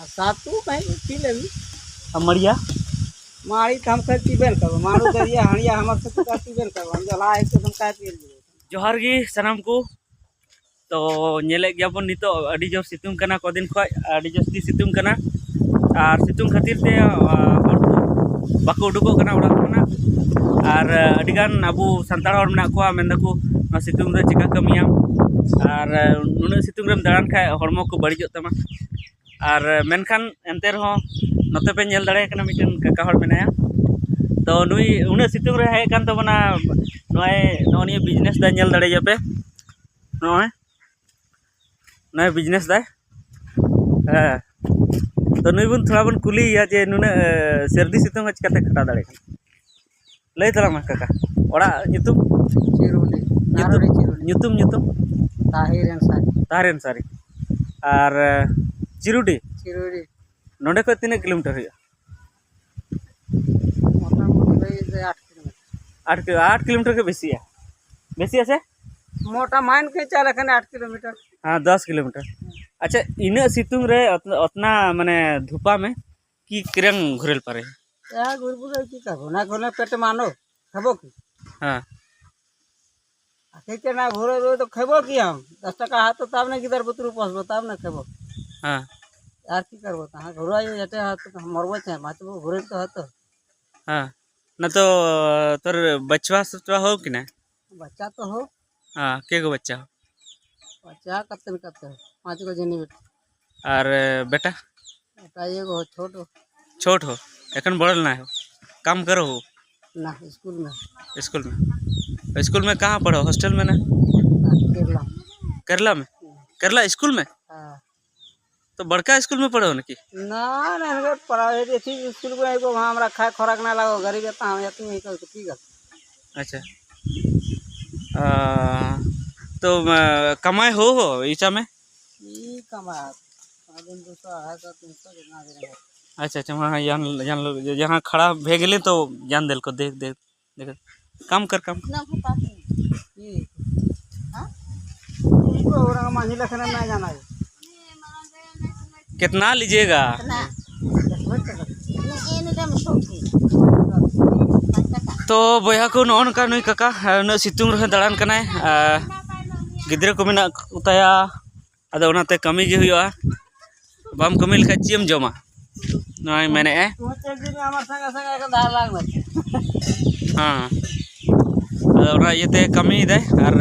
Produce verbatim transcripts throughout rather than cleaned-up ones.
सातु कहीं पी लेंगे। आ मड़िया? माड़ी तो हम कहीं पीबे न करबो। मारू दरिया हणिया हमर से तो कहीं पीबे न करबो। हम जला है तो हम कहीं पी लेंगे। जोहार गी ᱥᱟᱱᱟᱢ ᱠᱚ᱾ ᱛᱚ ᱧᱮᱞᱮᱫ ᱜᱮᱭᱟᱵᱚᱱ ᱱᱤᱛᱚᱜ ᱟᱹᱰᱤ ᱡᱳᱨ ᱥᱤᱛᱩᱝ ᱠᱟᱱᱟ, ᱠᱚᱫᱤᱱ ᱠᱷᱚᱱ ᱟᱹᱰᱤ ᱡᱟᱹᱥᱛᱤ ᱥᱤᱛᱩᱝ ᱠᱟᱱᱟ᱾ ᱟᱨ ᱥᱤᱛᱩᱝ ᱠᱷᱟᱹᱛᱤᱨ ᱛᱮ, ᱟ, ᱦᱚᱲ ᱠᱚ ᱵᱟᱠᱚ ᱩᱰᱩᱠᱚᱜ ᱠᱟᱱᱟ ᱚᱲᱟᱜ ᱠᱷᱚᱱᱟᱜ᱾ ᱟᱨ, ᱟ, ᱟᱹᱰᱤᱜᱟᱱ ᱟᱵᱚ ᱥᱟᱱᱛᱟᱲ ᱦᱚᱲ ᱢᱮᱱᱟᱜ ᱠᱚᱣᱟ, ᱢᱮᱱ ᱫᱟᱠᱚ ᱱᱚᱣᱟ ᱥᱤᱛᱩᱝ ᱨᱮ ᱪᱮᱠᱟ ᱠᱟᱹᱢᱤᱭᱟᱢ? ᱟᱨ, ᱟ, ᱱᱩᱱᱟᱹᱜ ᱥᱤᱛᱩᱝ ᱨᱮᱢ ᱫᱟᱬᱟᱱ ᱠᱷᱟᱡ ᱦᱚᱲᱢᱚ ᱠᱚ ᱵᱟᱹᱲᱤᱡᱚᱜ ᱛᱟᱢᱟ᱾ ᱟᱨ, ᱟ, ᱢᱮᱱᱠᱷᱟᱱ ᱮᱱᱛᱮ ᱨᱮᱦᱚᱸ ᱱᱚᱛᱮ ᱯᱮ ᱧᱮᱞ ᱫᱟᱲᱮᱭᱟᱜ ᱠᱟᱱᱟ, ᱢᱤᱫᱴᱮᱱ ᱠᱟᱠᱟ ᱦᱚᱲ ᱢᱮᱱᱟᱭᱟ᱾ ᱛᱚ ᱱᱩᱭ ᱩᱱᱟᱹᱜ ᱥᱤᱛᱩᱝ ᱨᱮ ᱦᱮᱡ ᱟᱠᱟᱱ ᱛᱟᱵᱚᱱᱟ, ᱱᱚᱜᱼᱚᱭ ᱱᱚᱜᱼᱚ ᱱᱤᱭᱟᱹ ᱵᱤᱡᱽᱱᱮᱥ ᱫᱚ ᱧᱮᱞ ᱫᱟᱲᱮᱭᱟᱜᱼᱟ ᱯᱮ᱾ ᱱᱚᱜᱼᱚᱭ ᱱᱚᱜᱼᱚᱭ ᱵᱤᱡᱽᱱᱮᱥ ᱫᱟᱭ᱾ ᱦᱮᱸ, ᱛᱚ ᱱᱩᱭ ᱵᱚᱱ ᱛᱷᱚᱲᱟ ᱵᱚᱱ ᱠᱩᱞᱤᱭᱮᱭᱟ ᱡᱮ ᱱᱩᱱᱟᱹᱜ, ᱮ, ᱥᱟᱹᱨᱫᱤ ᱥᱤᱛᱩᱝ ᱦᱚᱸ ᱪᱤᱠᱟᱛᱮ ᱠᱷᱟᱴᱟᱣ ᱫᱟᱲᱮᱭᱟᱜ ᱠᱟᱱᱟ᱾ ᱞᱟᱹᱭ ᱛᱟᱞᱟᱝ ᱢᱮ ᱠᱟᱠᱟ, ᱚᱲᱟᱜ ᱧᱩᱛᱩᱢ? ᱪᱤᱨᱩᱰᱤ᱾ ᱧᱩᱛᱩᱢ? ᱱᱟᱨᱩᱰᱤ ᱪᱤᱨᱩᱰᱤ᱾ ᱧᱩᱛᱩᱢ, ᱧᱩᱛᱩᱢ? ᱛᱟᱦᱤᱨ ᱟᱱᱥᱟᱨᱤ᱾ ᱛᱟᱦᱤᱨ ᱟᱱᱥᱟᱨᱤ᱾ ᱟᱨ, ᱮ, ᱪᱤᱨᱩᱰᱤ? ᱪᱤᱨᱩᱰᱤ᱾ ᱱᱚᱰᱮ ᱠᱷᱚᱡ ᱛᱤᱱᱟᱹᱜ ᱠᱤᱞᱳᱢᱤᱴᱟᱨ ᱦᱩᱭᱩᱜᱼᱟ? ᱢᱚᱴᱟᱢᱩᱴᱤ ᱞᱟᱹᱭ ᱫᱟᱭ ᱟᱴ ᱠᱤᱞᱳᱢᱤᱴᱟᱨ᱾ ᱟᱴ ᱠᱤᱞᱳ, ᱟᱴ ᱠᱤᱞᱳᱢᱤᱴᱟᱨ ᱜᱮ ᱵᱮᱥᱤᱜᱼᱟ? ᱵᱮᱥᱤᱜᱼᱟ ᱥᱮ? ᱢᱚᱴᱟ ᱢᱟᱭᱤᱱ ᱠᱚ ᱪᱟᱞᱟᱜ ᱠᱟᱱᱟ ᱟᱴ ᱠᱤᱞᱳᱢᱤᱴᱟᱨ᱾ ᱦᱮᱸ, ᱫᱚᱥ ᱠᱤᱞᱳᱢᱤᱴᱟᱨ᱾ ᱟᱪᱪᱷᱟ, ᱤᱱᱟᱹᱜ ᱥᱤᱛᱩᱝ ᱨᱮ ᱚᱛ-, ᱚᱛᱱᱟ ᱢᱟᱱᱮ ᱫᱷᱩᱯᱟ ᱢᱮ ᱠᱤ ᱠᱨᱮᱝ ᱜᱷᱩᱨᱮᱞ ᱯᱟᱨᱮ? ᱭᱟ, ᱜᱷᱩᱨ ᱜᱷᱩᱨᱮᱞ ᱪᱮᱫ ᱠᱟ ᱚᱱᱟ ᱠᱚᱞᱮ ᱯᱮᱴᱮ ᱢᱟᱱᱚ, ᱠᱷᱟᱵᱚ ᱠᱤ? ᱦᱮᱸ᱾ ᱟᱠᱷᱮ ᱪᱮ ᱱᱟ ᱜᱷᱩᱨᱮᱞ ᱫᱚ ᱠᱷᱟᱵᱚ ᱠᱤ ᱟᱢ? ᱫᱚᱥ ᱴᱟᱠᱟ ᱦᱟᱛ ᱛᱟᱵ ᱱᱟ ᱜᱤᱫᱟᱹᱨ ᱵᱩᱛᱨᱩ ᱯᱚᱥᱵᱚ ᱛᱟᱵ ᱱᱟ ᱠᱷᱟᱵᱚ᱾ ᱦᱮᱸ᱾ ᱟᱨ ᱪᱮᱫ ᱠᱟᱨᱵᱚ ᱛᱟᱦᱮᱸ? ᱜᱷᱩᱨᱮᱞ ᱡᱮᱴᱮ ᱦᱟᱛ ᱢᱚᱨᱵᱚ ᱪᱮ, ᱢᱟ ᱪᱮ ᱜᱷᱩᱨᱮᱞ ᱛᱚ ᱦᱟᱛ᱾ ᱦᱮᱸ᱾ ᱱᱟ ᱛᱚ ᱛᱚᱨ ᱵᱟᱪᱪᱟ ᱥᱟᱪᱪᱟ ᱦᱚ ᱠᱤ ᱱᱟ? ᱵᱟᱪᱪᱟ ᱛᱚ ᱦᱚ᱾ ᱦᱮᱸ, ᱠᱮ ᱠᱚ ᱵᱟᱪᱪᱟ ᱦᱚ? ᱵᱟᱪᱪᱟ ᱠᱟᱛᱮ ᱠᱟᱛᱮ ᱯᱟᱸᱪ ᱠᱚ ᱡᱟᱹᱱᱤ ᱵᱮᱴᱟ᱾ ᱟᱨ, ᱮ, ᱵᱮᱴᱟ? ᱵᱮᱴᱟ ᱤᱭᱟᱹ ᱠᱚ ᱦᱚ, ᱪᱷᱳᱴ ᱦᱚ᱾ ᱪᱷᱳᱴ ᱦᱚ? ᱮᱠᱷᱚᱱ ᱵᱚᱲᱚ ᱞᱮᱱᱟ ᱦᱚ? ᱠᱟᱢ ᱠᱟᱨᱚ ᱦᱚ? ᱱᱟ, ᱥᱠᱩᱞ ᱢᱮ᱾ ᱥᱠᱩᱞ ᱢᱮ? ᱥᱠᱩᱞ ᱢᱮ ᱠᱟᱦᱟᱸ ᱯᱟᱲᱦᱚ? ᱦᱚᱥᱴᱮᱞ ᱢᱮ ᱱᱟ? ᱠᱮᱨᱞᱟ᱾ ᱠᱮᱨᱞᱟ ᱢᱮ? ᱠᱮᱨᱞᱟ ᱥᱠᱩᱞ ᱢᱮ? ᱦᱮᱸ᱾ तो बड़का स्कूल में पढ़ो ना कि? ना, ना, हम प्राइवेट अथी स्कूल में एगो वहाँ हमरा खाए खोराक ना लागो, गरीब एतना हम एतनी ही करके पी गल। अच्छा। आ, तो, आ, कमाए हो, हो ईचा में? ई कमाए, साढ़े दो सौ, अढ़ाई सौ, तीन सौ जितना भी रहे। अच्छा, अच्छा, वहाँ जान, जान लो, जहाँ खड़ा भे गेले तो जान दिल को देख, देख। देखो, काम कर, काम कर। ना होता है। ये। हाँ? उनको और हम ही लखनऊ में जाना है। कितना लीजिएगा? ᱛᱚ ᱵᱚᱭᱦᱟ ᱠᱚ, ᱱᱚᱜᱼᱚ ᱱᱚᱝᱠᱟ ᱱᱩᱭ ᱠᱟᱠᱟ, ᱟᱨ ᱩᱱᱟᱹᱜ ᱥᱤᱛᱩᱝ ᱨᱮᱦᱚᱸ ᱫᱟᱬᱟᱱ ᱠᱟᱱᱟᱭ᱾ ᱟᱨ ᱜᱤᱫᱽᱨᱟᱹ ᱠᱚ ᱢᱮᱱᱟᱜ ᱠᱚ ᱛᱟᱭᱟ, ᱟᱫᱚ ᱚᱱᱟᱛᱮ ᱠᱟᱹᱢᱤ ᱜᱮ ᱦᱩᱭᱩᱜᱼᱟ᱾ ᱵᱟᱢ ᱠᱟᱹᱢᱤ ᱞᱮᱠᱷᱟᱡ ᱪᱮᱫ ᱮᱢ ᱡᱚᱢᱟ? ᱱᱚᱣᱟᱭ ᱢᱮᱱᱮᱫᱼᱟ᱾ ᱦᱮᱸ, ᱟᱫᱚ ᱚᱱᱟ ᱤᱭᱟᱹᱛᱮ ᱠᱟᱹᱢᱤᱭᱮᱫᱟᱭ, ᱟᱨ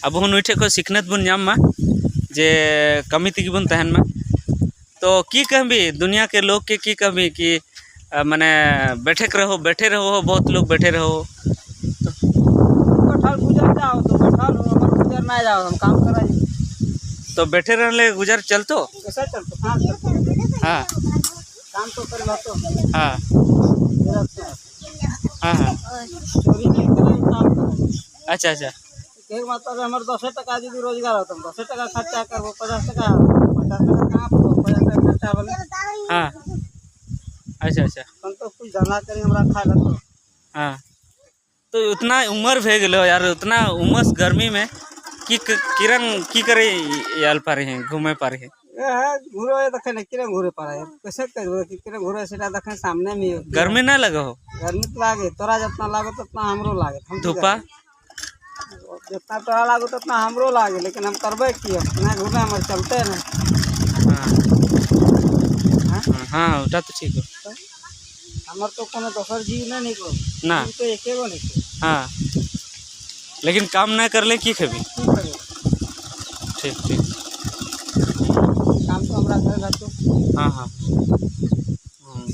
ᱟᱵᱚ ᱦᱚᱸ ᱱᱩᱭ ᱴᱷᱮᱡ ᱠᱷᱚᱱ ᱥᱤᱠᱷᱱᱟᱹᱛ ᱵᱚᱱ ᱧᱟᱢ ᱢᱟ, ᱡᱮ ᱠᱟᱹᱢᱤ ᱛᱮᱜᱮ ᱵᱚᱱ ᱛᱟᱦᱮᱱ ᱢᱟ᱾ तो की कहबी, दुनिया के लोग के की कहबी कि, अ, माने बैठे रहो, बैठे रहो, बहुत लोग बैठे रहो। कटहल गुजर जाओ तो कटहल हो, अगर गुजर ना जाओ, हम काम करा जी। तो बैठे रहने गुजर चलतो? कैसे चलतो? कहाँ चलतो? हाँ। काम तो कर लो तो। हाँ। मेरा अच्छा है। हाँ, हाँ। चोरी नहीं करेंगे, काम करेंगे। अच्छा, अच्छा। एक बात, अगर हमारे दस टका यदि रोजगार होता, हम दस टका खर्चा करबो, पचास टका, पचास टका कहाँ पर, पचास टका खर्चा वाले। हाँ। अच्छा, अच्छा। हम तो कुछ धंधा करी, हमरा खाए ला तो। हाँ। तो उतना उम्र भे गेलो यार, उतना उमस गर्मी में कि क-, किरण की करे याल पारे हैं, घूमे पारे हैं। ये है, घूरो ये देखे नहीं, किरण घूरे पारे हैं। कैसे करबो कि किरण घूरे, सेटा देखे सामने में ही। गर्मी ना लगे हो? गर्मी तो लागे, तोरा जितना लागो, उतना हमरो लागे। हम तो धूपा? करें। जितना तोरा लागो, उतना हमरो लागे, लेकिन हम करबे की, अब ना घूमे, हमर चलते ना। हाँ। हाँ? हाँ, हाँ, उटा तो ठीक हो। हमर तो कोनो दोसर जीव नहीं निकलो। ना। जीव तो एके गो निकलो। हाँ। लेकिन काम ना करले की खेबी? की करबो? ठीक, ठीक। काम तो हमरा घर घर तो। हाँ, हाँ। हम्म।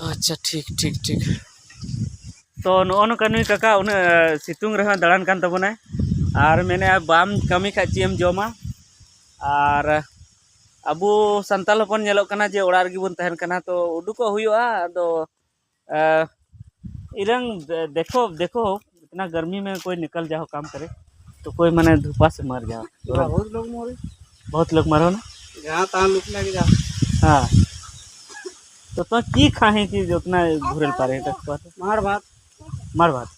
ᱟᱪᱪᱷᱟ, ᱴᱷᱤᱠ, ᱴᱷᱤᱠ, ᱴᱷᱤᱠ᱾ ᱛᱚ, ᱱᱚᱜᱼᱚ ᱱᱚᱝᱠᱟ ᱱᱩᱭ ᱠᱟᱠᱟ ᱩᱱᱟᱹᱜ, ᱮ, ᱥᱤᱛᱩᱝ ᱨᱮᱦᱚᱸ ᱫᱟᱬᱟᱱ ᱠᱟᱱ ᱛᱟᱵᱚᱱᱟᱭ᱾ ᱟᱨ ᱢᱮᱱᱮᱫᱼᱟ, "ᱵᱟᱢ ᱠᱟᱹᱢᱤ ᱠᱷᱟᱡ ᱪᱮᱫ ᱮᱢ ᱡᱚᱢᱟ?" ᱟᱨ ᱟᱵᱚ ᱥᱟᱱᱛᱟᱲ ᱦᱚᱯᱚᱱ ᱧᱮᱞᱚᱜ ᱠᱟᱱᱟ ᱡᱮ ᱚᱲᱟᱜ ᱨᱮᱜᱮ ᱵᱚᱱ ᱛᱟᱦᱮᱱ ᱠᱟᱱᱟ, ᱛᱚ ᱩᱰᱩᱠᱚᱜ ᱦᱩᱭᱩᱜᱼᱟ᱾ ᱟᱫᱚ, ᱮ, ᱤᱨᱟᱝ ᱫᱮ-, ᱫᱮᱠᱷᱚ, ᱫᱮᱠᱷᱚ, इतना गर्मी में कोई निकल जाओ काम करे, तो कोई माने धूपा से मर जाओ। बहुत लोग मरे। बहुत लोग मरो ना? जहाँ तहाँ लुटने के जाओ। हाँ। तो, तो की खाहे कि जो उतना घुरल पारे हैं, दस बात। मार भात। मार भात।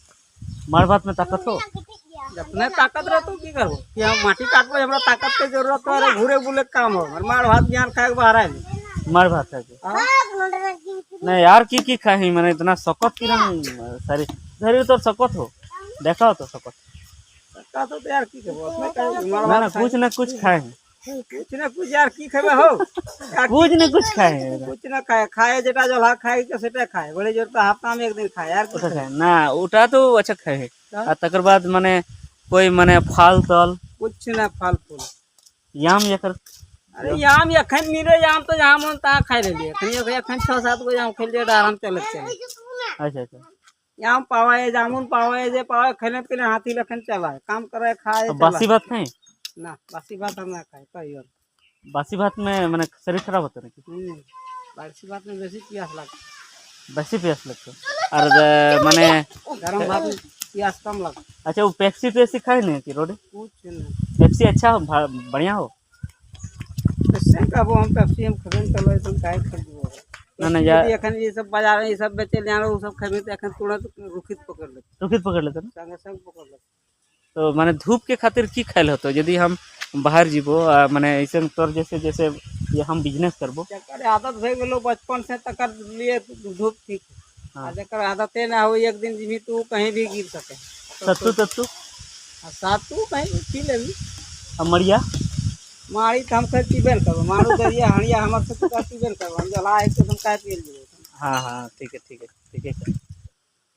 मार भात में ताकत हो? अपने ताकत रहे तो की करबो कि हम माटी काटबो, हमरा ताकत के जरूरत है, अरे घूरे बुले के काम हो, हमार मार भात ज्ञान खाए के बाहर आए। मार भात खाए के। हाँ। नहीं यार, की की खाए हैं, मैंने इतना सकत की रंग, शरीर, शरीर तो सकत हो, देखा हो तो सकत। ताकत तो यार की करबो, अपने का मार ना ना, भात खाए। कुछ ना कुछ खाए हैं। कुछ ना कुछ यार की खेबे हो। यार कुछ ना कुछ खाए हैं। कुछ ना खाए, खाए जेटा जोला खाए के सेटा खाए, बड़े जोर तो हफ्ता में एक दिन खाए यार, कुछ ओटा खाए। खाए ना, ओटा तो अच्छा खाए है। हाँ। आ तकर बाद माने कोई माने फल तल कुछ ना, फल फूल। याम या कर अरे याम एखन मिले, याम तो जहाँ मन तहाँ खाए लेलिए। एखन, एखन छः सात गो याम खेल लिए, आराम चलत चले। अच्छा अच्छा। याम पावे, जामुन पावे, जे पावे, खेले के लिए हाथी लखन चला है, काम करे, खाए, तो चला बासी है। भात खाए? ना, बासी भात हम ना खाए, कहियो। बासी भात में माने शरीर खराब होता है ना कि? हम्म, बासी भात में बेसी पियास लगता। बेसी पियास लगता। और अ, माने गरम भात में पियास कम लगता। अच्छा, वो पेप्सी टेप्सी खाए नहीं कि रोड? कुछ नहीं। पेप्सी अच्छा हो, भा- बढ़िया हो? इससे कहबो हम पेप्सी हम खरीद कर लो, तुम काहे खरीदबो? ना, ना, पेप्सी यार। यदि एखन ये सब बाजार में ये सब बेचे ले आनो, वो सब खेबे तो एखन तुरंत रुखित पकड़ लेते। रुखित पकड़ लेते ना? संगे संग पकड़ लेते। तो माने धूप के खातिर की खाइल होतो, यदि हम बाहर जीबो, आ, माने ऐसे तोर जैसे, जैसे ये हम बिजनेस करबो। जेकर आदत भए गेलो बचपन से, तकर लिए धूप ठीक है। हाँ। आ जेकर आदते ना हो, एक दिन जीवी तू कहीं भी गिर सके। सत्तू तत्तू? आ सत्तू कहीं भी पी लेबी। आ मड़िया? मारी तो हम कहीं पीबे न करबो। मारू दरिया हड़िया हमर से तो कहीं पीबे न करबो। हम जला है तो हम काहे पी लेबो? हाँ हाँ, ठीक है, ठीक है, ठीक है।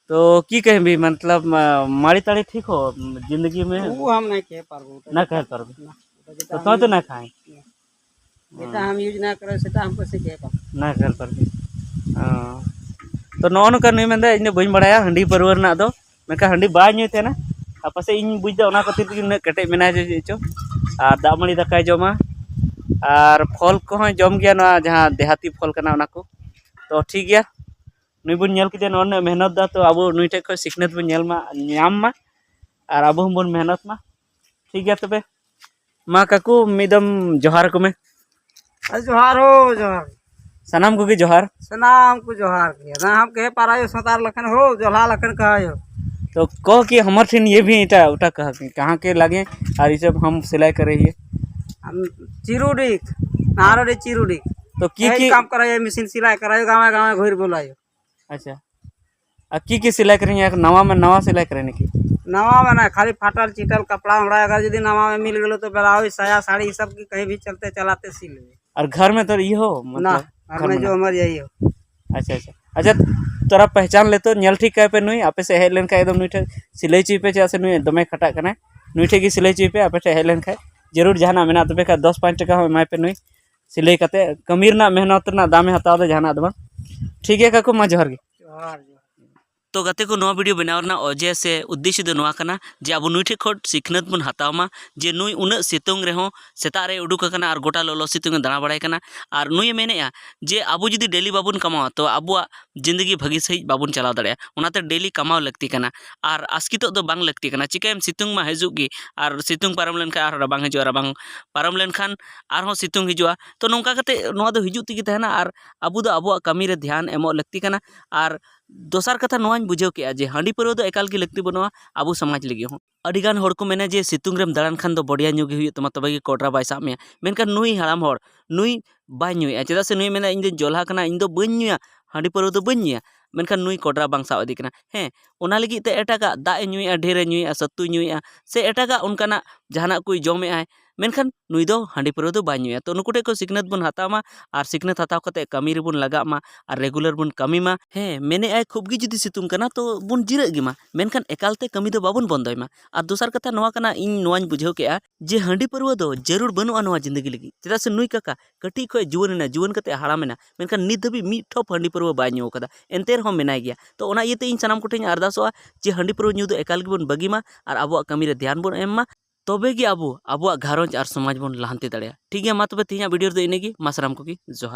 तो की कहबी, मतलब, म- माड़ी ताड़ी ठीक हो जिंदगी में? वो हम नहीं कह पारबो। ना कह पारबो। ना। तो तो तो ना खाए। ना। जेटा हम यूज ना करे, सेटा हम कैसे कह पारबो? ना कह पारबो। हाँ। तो ᱱᱚᱜᱼᱚ ᱱᱚᱝᱠᱟ ᱱᱩᱭ ᱢᱮᱱᱫᱟ, "ᱤᱧ ᱫᱚ ᱵᱟᱹᱧ ᱵᱟᱲᱟᱭᱟ ᱦᱟᱺᱰᱤ ᱯᱟᱹᱨᱣᱟᱹ ᱨᱮᱱᱟᱜ ᱫᱚ, ᱢᱮᱱᱠᱷᱟᱱ ᱦᱟᱺᱰᱤ ᱵᱟᱭ ᱧᱩᱭ ᱛᱟᱦᱮᱱᱟ, ᱟᱨ ᱯᱟᱥᱮᱡ ᱤᱧ ᱵᱩᱡᱽ ᱮᱫᱟ ᱚᱱᱟ ᱠᱷᱟᱹᱛᱤᱨ ᱛᱮᱜᱮ ᱩᱱᱟᱹᱜ ᱠᱮᱴᱮᱡ ᱢᱮᱱᱟᱭᱟ ᱡᱮ ᱪᱮᱫ ᱪᱚ, ᱟᱨ ᱫᱟᱜ ᱢᱟᱹᱲᱤ ᱫᱟᱠᱟᱭ ᱡᱚᱢᱟ, ᱟᱨ ᱯᱷᱚᱞ ᱠᱚᱦᱚᱸᱭ ᱡᱚᱢ ᱜᱮᱭᱟ, ᱱᱚᱣᱟ ᱡᱟᱦᱟᱸ ᱫᱮᱦᱟᱛᱤ ᱯᱷᱚᱞ ᱠᱟᱱᱟ ᱚᱱᱟ ᱠᱚ᱾ ᱛᱚ ᱴᱷᱤᱠ ᱜᱮᱭᱟ, ᱱᱩᱭ ᱵᱚᱱ ᱧᱮᱞ ᱠᱮᱫᱮᱭᱟ, ᱱᱚᱜᱼᱚᱭ ᱱᱩᱱᱟᱹᱜ ᱢᱮᱦᱱᱚᱛ ᱫᱟ, ᱛᱚ ᱟᱵᱚ ᱱᱩᱭ ᱴᱷᱮᱡ ᱠᱷᱚᱡ ᱥᱤᱠᱷᱱᱟᱹᱛ ᱵᱚᱱ ᱧᱮᱞ ᱢᱟ, ᱧᱟᱢ ᱢᱟ, ᱟᱨ ᱟᱵᱚ ᱦᱚᱸᱵᱚᱱ ᱢᱮᱦᱱᱚᱛ ᱢᱟ᱾ ᱴᱷᱤᱠ ᱜᱮᱭᱟ ᱛᱚᱵᱮ, ᱢᱟ ᱠᱟᱠᱩ ᱢᱤᱫ ᱫᱚᱢ ᱡᱚᱦᱟᱨ ᱟᱠᱚ ᱢᱮ᱾ ᱟᱨ ᱡᱚᱦᱟᱨ ᱦᱳ, ᱡᱚᱦᱟᱨ᱾ ᱥᱟᱱᱟᱢ ᱠᱚᱜᱮ ᱡᱚᱦᱟᱨ᱾ ᱥᱟᱱᱟᱢ ᱠᱚ ᱡᱚᱦᱟᱨ ᱜᱮ᱾ ᱚᱱᱟ ᱦᱚᱸ ᱠᱮ ᱯᱟᱨᱟᱭᱚ ᱥᱟᱱᱛᱟᱲ ᱞᱮᱠᱷᱟᱱ ᱦᱳ, ᱡᱚᱞᱦᱟ ᱞᱮᱠᱷᱟᱱ ᱠᱟᱦᱟᱭᱚ᱾ तो कहो कि हमारे ठिन ये भी ईटा उठा कहा कि कहाँ के लागे और ये सब हम सिलाई करे हिए। हम चिरुडिक, नारोडे चिरुडिक। तो की यही की काम करे, मशीन सिलाई करायो, गाँव गाँव घूर बोलायो। अच्छा, आ की की सिलाई करेंगे? एक नवा में नवा सिलाई करेंगे की? नवा में ना, खाली फाटल चिटल कपड़ा हमरा अगर यदि नवा में मिल गेलो तो ब्लाउज, साया, साड़ी, ई सब की कहीं भी चलते चलाते सी लेबे। और घर में तो ये हो ना, मतलब घर में जो हमारे यही हो। अच्छा अच्छा अच्छा। तोरा पहचान ले तो ᱧᱮᱞ ᱴᱷᱤᱠ ᱠᱟᱭ ᱯᱮ ᱱᱩᱭ, ᱟᱯᱮ ᱥᱮᱫ ᱦᱮᱡ ᱞᱮᱱᱠᱷᱟᱱ ᱮᱠᱫᱚᱢ ᱱᱩᱭ ᱴᱷᱮᱱ ᱥᱤᱞᱟᱹᱭ ᱦᱚᱪᱚᱭ ᱯᱮ, ᱪᱮᱫᱟᱜ ᱥᱮ ᱱᱩᱭ ᱫᱚᱢᱮ ᱠᱷᱟᱴᱟᱜ ᱠᱟᱱᱟᱭ᱾ ᱱᱩᱭ ᱴᱷᱮᱱ ᱜᱮ ᱥᱤᱞᱟᱹᱭ ᱦᱚᱪᱚᱭ ᱯᱮ, ᱟᱯᱮ ᱴᱷᱮᱱ ᱦᱮᱡ ᱞᱮᱱᱠᱷᱟᱱ ᱡᱟᱹᱨᱩᱲ ᱡᱟᱦᱟᱱᱟᱜ ᱢᱮᱱᱟᱜ ᱛᱟᱯᱮ ᱠᱷᱟᱱ ᱫᱚᱥ ᱯᱟᱸᱪ ᱴᱟᱠᱟ ᱦᱚᱸ ᱮᱢᱟᱭ ᱯᱮ ᱱᱩᱭ ᱥᱤᱞᱟᱹᱭ ᱠᱟᱛᱮ᱾ ᱠᱟᱹᱢᱤ ᱨᱮᱱᱟᱜ ᱢᱮᱦᱱᱚᱛ ᱨᱮᱱᱟᱜ ᱫᱟᱢᱮ ᱦᱟᱛᱟᱣ ᱫᱟ, ᱡᱟᱦᱟᱱᱟᱜ ᱫᱚ ᱵᱟᱝ᱾ ᱴᱷᱤᱠ ᱜᱮᱭᱟ ᱠᱟᱠᱩ, ᱢᱟ ᱡᱚᱦᱟᱨ ᱜᱮ᱾ ᱡᱚᱦᱟᱨ, ᱡᱚᱦᱟᱨ᱾ ᱛᱚ ᱜᱟᱛᱮ ᱠᱚ, ᱱᱚᱣᱟ ᱵᱷᱤᱰᱤᱭᱳ ᱵᱮᱱᱟᱣ ᱨᱮᱱᱟᱜ ᱚᱡᱮ ᱥᱮ ᱩᱫᱽᱫᱮᱥᱥᱚ ᱫᱚ ᱱᱚᱣᱟ ᱠᱟᱱᱟ ᱡᱮ ᱟᱵᱚ ᱱᱩᱭ ᱴᱷᱮᱱ ᱠᱷᱚᱱ ᱥᱤᱠᱷᱱᱟᱹᱛ ᱵᱚᱱ ᱦᱟᱛᱟᱣ ᱢᱟ ᱡᱮ ᱱᱩᱭ ᱩᱱᱟᱹᱜ ᱥᱤᱛᱩᱝ ᱨᱮᱦᱚᱸ ᱥᱮᱛᱟᱜ ᱨᱮᱭ ᱩᱰᱩᱠ ᱟᱠᱟᱱᱟ ᱟᱨ ᱜᱚᱴᱟ ᱞᱚᱞᱚ ᱥᱤᱛᱩᱝ ᱮ ᱫᱟᱬᱟ ᱵᱟᱲᱟᱭ ᱠᱟᱱᱟ᱾ ᱟᱨ ᱱᱩᱭᱮ ᱢᱮᱱᱮᱫᱼᱟ ᱡᱮ ᱟᱵᱚ ᱡᱩᱫᱤ ᱰᱮᱞᱤ ᱵᱟᱵᱚᱱ ᱠᱟᱢᱟᱣᱟ ᱛᱚ ᱟᱵᱚᱣᱟᱜ ᱡᱤᱱᱫᱮᱜᱤ ᱵᱷᱟᱹᱜᱤ ᱥᱟᱺᱦᱤᱡ ᱵᱟᱵᱚᱱ ᱪᱟᱞᱟᱣ ᱫᱟᱲᱮᱭᱟᱜᱼᱟ᱾ ᱚᱱᱟᱛᱮ ᱰᱮᱞᱤ ᱠᱟᱢᱟᱣ ᱞᱟᱹᱠᱛᱤ ᱠᱟᱱᱟ ᱟᱨ ᱟᱥᱠᱮᱛᱚᱜ ᱫᱚ ᱵᱟᱝ ᱞᱟᱹᱠᱛᱤ ᱠᱟᱱᱟ᱾ ᱪᱤᱠᱟᱹᱭᱟᱢ, ᱥᱤᱛᱩᱝ ᱢᱟ ᱦᱤᱡᱩᱜ ᱜᱮ, ᱟᱨ ᱥᱤᱛᱩᱝ ᱯᱟᱨᱚᱢ ᱞᱮᱱᱠᱷᱟᱱ ᱟᱨᱦᱚᱸ ᱨᱟᱵᱟᱝ ᱦᱤᱡᱩᱜᱼᱟ, ᱨᱟᱵᱟᱝ ᱯᱟᱨᱚᱢ ᱞᱮᱱᱠᱷᱟᱱ ᱟᱨᱦᱚᱸ ᱥᱤᱛᱩᱝ ᱦᱤᱡᱩᱜᱼᱟ᱾ ᱛᱚ ᱱᱚᱝᱠᱟ ᱠᱟᱛᱮ ᱱᱚᱣᱟ ᱫᱚ ᱦᱤᱡᱩᱜ ᱛᱮᱜᱮ ᱛᱟᱦᱮᱱᱟ ᱟᱨ ᱟᱵᱚ ᱫᱚ ᱟᱵᱚᱣᱟᱜ ᱠᱟᱹᱢᱤ ᱨᱮ ᱫᱷᱮᱭᱟᱱ ᱮᱢᱚᱜ ᱞᱟᱹᱠᱛᱤ ᱠᱟᱱᱟ᱾ ᱟᱨ ᱫᱚᱥᱟᱨ ᱠᱟᱛᱷᱟ ᱱᱚᱣᱟᱧ ᱵᱩᱡᱷᱟᱹᱣ ᱠᱮᱜᱼᱟ ᱡᱮ ᱦᱟᱺᱰᱤ ᱯᱟᱹᱣᱨᱟᱹ ᱫᱚ ᱮᱠᱟᱞ ᱜᱮ ᱞᱟᱹᱠᱛᱤ ᱵᱟᱹᱱᱩᱜᱼᱟ ᱟᱵᱚ ᱥᱚᱢᱟᱡᱽ ᱞᱟᱹᱜᱤᱫ ᱦᱚᱸ᱾ ᱟᱹᱰᱤ ᱜᱟᱱ ᱦᱚᱲ ᱠᱚ ᱢᱮᱱᱟ ᱡᱮ ᱥᱤᱛᱩᱝ ᱨᱮᱢ ᱫᱟᱬᱟᱱ ᱠᱷᱟᱱ ᱫᱚ ᱵᱚᱰᱭᱟ ᱧᱩ ᱜᱮ ᱦᱩᱭᱩᱜ ᱛᱟᱢᱟ, ᱛᱚᱵᱮ ᱜᱮ ᱠᱚᱰᱨᱟ ᱵᱟᱭ ᱥᱟᱵ ᱢᱮᱭᱟ᱾ ᱢᱮᱱᱠᱷᱟᱱ ᱱᱩᱭ ᱦᱟᱲᱟᱢ ᱦᱚᱲ, ᱱᱩᱭ ᱵᱟᱭ ᱧᱩᱭᱮᱫᱼᱟ, ᱪᱮᱫᱟᱜ ᱥᱮ ᱱᱩᱭ ᱢᱮᱱᱟ, "ᱤᱧ ᱫᱚᱧ ᱡᱚᱞᱦᱟ ᱠᱟᱱᱟ, ᱤᱧ ᱫᱚ ᱵᱟᱹᱧ ᱧᱩᱭᱟ, ᱦᱟᱺᱰᱤ ᱯᱟᱹᱣᱨᱟᱹ ᱫᱚ ᱵᱟᱹᱧ ᱧᱩᱭᱟ", ᱢᱮᱱᱠᱷᱟᱱ ᱱᱩᱭ ᱠᱚᱰᱨᱟ ᱵᱟᱝ ᱥᱟᱵ ᱤᱫᱤ ᱠᱟᱱᱟ᱾ ᱦᱮᱸ, ᱚᱱᱟ ᱞᱟᱹᱜᱤᱫ ᱛᱮ ᱮᱴᱟᱜᱟᱜ ᱫᱟᱜ ᱮ ᱧᱩᱭᱮᱫᱼᱟ, ᱰᱷᱮᱨ ᱮ ᱧᱩᱭᱮᱫᱼᱟ, ᱥᱟᱹᱛᱩᱭ ᱧᱩᱭᱮᱫᱼᱟ, ᱥᱮ ᱮᱴᱟᱜᱟᱜ ᱚᱱᱠᱟᱱᱟᱜ ᱡᱟᱦᱟᱱᱟᱜ ᱠᱚᱭ ᱡᱚᱢᱮᱫᱼᱟᱭ, ᱢᱮᱱᱠᱷᱟᱱ ᱱᱩᱭ ᱫᱚ ᱦᱟᱺᱰᱤ ᱯᱟᱹᱣᱨᱟᱹ ᱫᱚ ᱵᱟᱭ ᱧᱩᱭᱟ᱾ ᱛᱚ ᱱᱩᱠᱩ ᱴᱷᱮᱱ ᱠᱷᱚᱱ ᱥᱤᱠᱷᱱᱟᱹᱛ ᱵᱚᱱ ᱦᱟᱛᱟᱣ ᱢᱟ ᱟᱨ ᱥᱤᱠᱷᱱᱟᱹᱛ ᱦᱟᱛᱟᱣ ᱠᱟᱛᱮ ᱠᱟᱹᱢᱤ ᱨᱮᱵᱚᱱ ᱞᱟᱜᱟᱜ ᱢᱟ ᱟᱨ ᱨᱮᱜᱩᱞᱟᱨ ᱵᱚᱱ ᱠᱟᱹᱢᱤ ᱢᱟ᱾ ᱦᱮᱸ, ᱢᱮᱱᱮᱫ ᱟᱭ ᱠᱷᱩᱵ ᱜᱮ ᱡᱩᱫᱤ ᱥᱤᱛᱩᱝ ᱠᱟᱱᱟ ᱛᱚ ᱵᱚᱱ ᱡᱤᱨᱟᱹᱜ ᱜᱮ ᱢᱟ, ᱢᱮᱱᱠᱷᱟᱱ ᱮᱠᱟᱞ ᱛᱮ ᱠᱟᱹᱢᱤ ᱫᱚ ᱵᱟᱵᱚᱱ ᱵᱚᱱᱫᱚᱭ ᱢᱟ᱾ ᱟᱨ ᱫᱚᱥᱟᱨ ᱠᱟᱛᱷᱟ ᱱᱚᱣᱟ ᱠᱟᱱᱟ, ᱤᱧ ᱱᱚᱣᱟᱧ ᱵᱩᱡᱷᱟᱹᱣ ᱠᱮᱜᱼᱟ ᱡᱮ ᱦᱟᱺᱰᱤ ᱯᱟᱹᱨᱣᱟᱹ ᱫᱚ ᱡᱟᱹᱨᱩᱲ ᱵᱟᱹᱱᱩᱜᱼᱟ ᱱᱚᱣᱟ ᱡᱤᱱᱫᱮᱜᱤ ᱞᱟᱹᱜᱤᱫ, ᱪᱮᱫᱟᱜ ᱥᱮ ᱱᱩᱭ ᱠᱟᱠᱟ ᱠᱟᱹᱴᱤᱡ ᱠᱷᱚᱱ ᱡᱩᱣᱟᱹᱱ ᱮᱱᱟ, ᱡᱩᱣᱟᱹᱱ ᱠᱟᱛᱮ ᱦᱟᱲᱟᱢ ᱮᱱᱟ, ᱢᱮᱱᱠᱷᱟᱱ ᱱᱤᱛ ᱫᱷᱟᱹᱵᱤᱡ ᱢᱤᱫ ᱴᱷᱚᱯ ᱦᱟᱺᱰᱤ ᱯᱟᱹᱨᱣᱟᱹ ᱵᱟᱭ ᱧᱩ ᱟᱠᱟᱫᱟ, ᱮᱱᱛᱮ ᱨᱮᱦᱚᱸ ᱢᱮᱱᱟᱭ ᱜᱮᱭᱟ᱾ ᱛᱚ ᱚᱱᱟ ᱤᱭᱟᱹᱛᱮ ᱤᱧ ᱥᱟᱱᱟᱢ ᱠᱚᱴᱷᱮᱱ ᱤᱧ ᱟᱨᱫᱟᱥᱚᱜᱼᱟ ᱡᱮ ᱦᱟᱺᱰᱤ ᱯᱟᱹᱨᱣᱟᱹ ᱧᱩ ᱫᱚ ᱮᱠᱟᱞ ᱜᱮᱵᱚᱱ ᱵᱟᱹᱜᱤ ᱢᱟ ᱟᱨ ᱟᱵᱚᱣᱟᱜ ᱠᱟᱹᱢᱤ ᱨᱮ ᱫᱷᱮᱭᱟᱱ ᱵᱚᱱ ᱮᱢ ᱢᱟ, ᱛᱚᱵᱮ ᱜᱮ ᱟᱵᱚ ᱟᱵᱚᱣᱟᱜ ᱜᱷᱟᱨᱚᱸᱡᱽ ᱟᱨ ᱥᱚᱢᱟᱡᱽ ᱵᱚᱱ ᱞᱟᱦᱟᱱᱛᱤ ᱫᱟᱲᱮᱭᱟᱜᱼᱟ᱾ ᱴᱷᱤᱠ ᱜᱮᱭᱟ, ᱢᱟ ᱛᱚᱵᱮ ᱛᱮᱦᱮᱧᱟᱜ ᱵᱷᱤᱰᱤᱭᱳ ᱨᱮᱫᱚ ᱤᱱᱟᱹᱜᱮ᱾ ᱢᱟ ᱥᱟᱱᱟᱢ ᱠᱚᱜᱮ ᱡᱚᱦᱟᱨ᱾